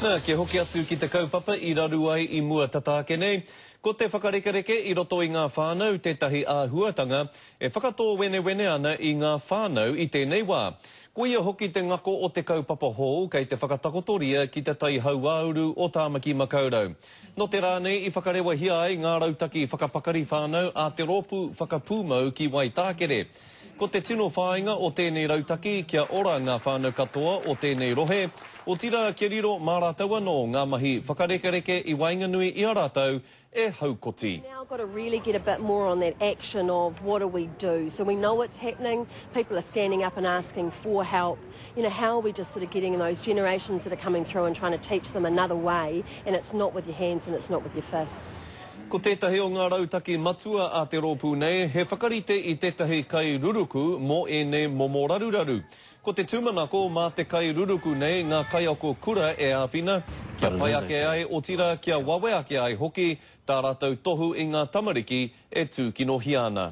Nā, kia hoki atu ki te kaupapa i raru ai i mua tata ake nei, ko te whakarekereke i roto i ngā whānau tētahi āhuatanga e whakatōwenewene ana i ngā whānau i tēnei wā. Koia hoki te ngako o te kaupapa hou kei te whakatakotoria ki te tai hauāuru o Tāmaki Makaurau. Nō te rā nei i whakarewahia ai ngā rautaki whakapakari whānau a te Rōpū Whakapūmau ki Waitākere. Ko te tino whāinga o tēnei rautaki kia ora ngā whānau katoa o tēnei rohe, otirā kia riro mā rātou anō ngā mahi whakarekereke i waenganui i a rātou e haukoti. Now got to really get a bit more on that action of what do we do. So we know what's happening, people are standing up and asking for help. You know, how are we just sort of getting those generations that are coming through and trying to teach them another way and it's not with your hands and it's not with your fists. Ko tētahi o ngā rautaki matua a te rōpū nei, he whakarite i tētahi kairuruku mō ēnei momo raruraru. Ko te tūmanako mā te kairuruku nei ngā kaiako kura e āwhina, kia pai ake ai, otirā kia wawe ake ai hoki tā rātou tohu i ngā tamariki e tūkinohia ana.